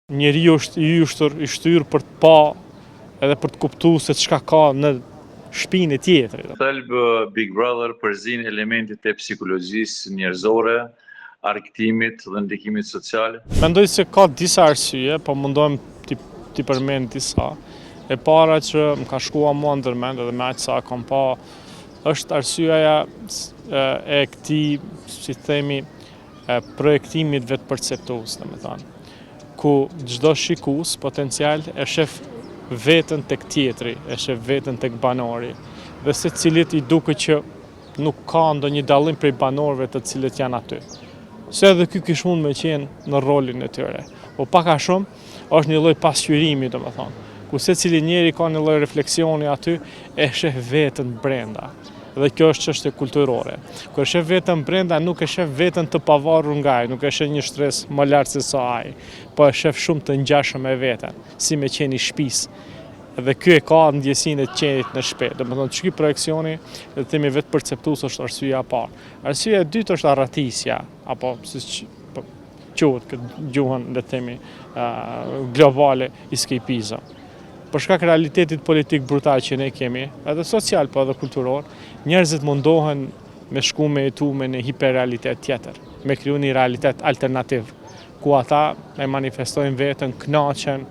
Njeriu është i yshtur, i shtyrë për të pa edhe për të kuptu se çka ka në shpinë e tjetrit. Thelb Big Brother përzin elementet e psikologjisë njerëzore, argëtimit dhe ndikimit social. Mendoj se ka disa arsye, po mundohem t'i t'i përmend disa. E para që më ka shkua mua ndërmend edhe me aq sa kam pa, është arsyeja e këtij, si themi, e projektimit vetëperceptues, domethënë, ku çdo shikues potencial e shef veten tek tjetri, e shef veten tek banori, dhe secilit i duket që nuk ka ndonjë dallim prej banorëve të cilët janë aty. Se edhe ky kish mund me qenë në rolin e tyre. Po pak a shumë, është një lloj pasqyrimi, domethënë, ku secili njeri ka një lloj refleksioni aty, e sheh veten brenda. Dhe kjo është çështje kulturore. Kur e sheh veten brenda, nuk e sheh veten të pavarur nga ai, nuk e sheh një shtresë më lart se sa ai, po e sheh shumë të ngjashëm me veten, si me qenë i shtëpisë. Dhe ky e ka ndjesinë e të qenit në shtëpi. Domethënë, ky projeksioni, le të themi vetëperceptues është arsyeja e parë. Arsyeja e dytë është arratisja, apo siç po, quhet këtë gjuhën, le të themi, globale, escapizëm. Për shkak realitetit politik brutal që ne kemi, edhe social, po edhe kulturor, njerëzit mundohen me shku me jetu me një hiperrealitet tjetër, me kriju një realitet alternativ, ku ata e manifestojnë veten, knaqen,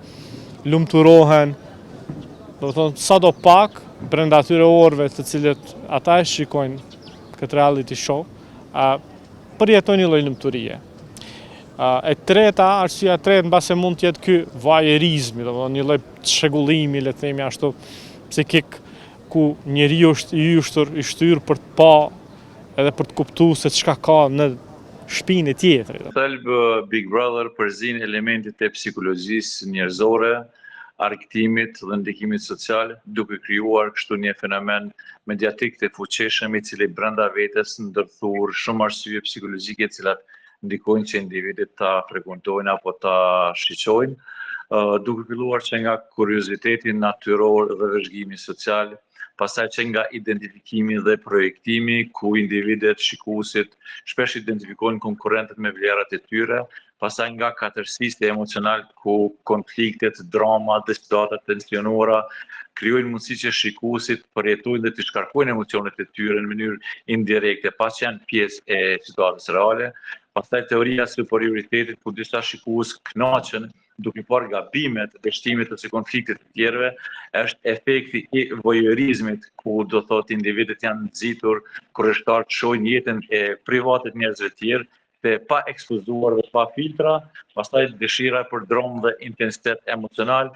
lumturohen, do të thonë, sado pak, brenda atyre orëve të cilët ata e shikojnë këtë reality show, a, përjetojnë një lloj lumturie. E treta, arsyeja e tretë mbase mund të jetë ky voyeurizmi, domethënë një lloj çrregullimi, le të themi ashtu, psikik, ku njeriu është i yshtur, i shtyrë për të pa edhe për të kuptu se çka ka në shpinë e tjetrit. Thelb Big Brother përzin elementet e psikologjisë njerëzore, argëtimit dhe ndikimit social, duke krijuar kështu një fenomen mediatik të fuqishëm i cili brenda vetes ndërthur shumë arsye psikologjike të cilat ndikojnë që individët ta frekuentojnë apo ta shiqojnë, duke filluar që nga kurioziteti natyror dhe vëzhgimi social, pastaj që nga identifikimi dhe projektimi, ku individët, shikuesit, shpesh identifikojnë konkurrentët me vlerat e tyre, pastaj nga katarsisi emocional ku konfliktet, dramat dhe situatat tensionuara krijojnë mundësi që shikuesit përjetojnë dhe të shkarkojnë emocionet e tyre në mënyrë indirekte, pa qenë pjesë e situatës reale. Pastaj teoria e superioritetit ku disa shikues kënaqen duke parë gabimet, dështimet ose konfliktet e tjerëve, është efekti i voyeurizmit ku do thotë individët janë nxitur kureshtar të shohin jetën e private të njerëzve të tjerë të pa ekspozuar dhe pa filtra, pastaj dëshira për dramë dhe intensitet emocional.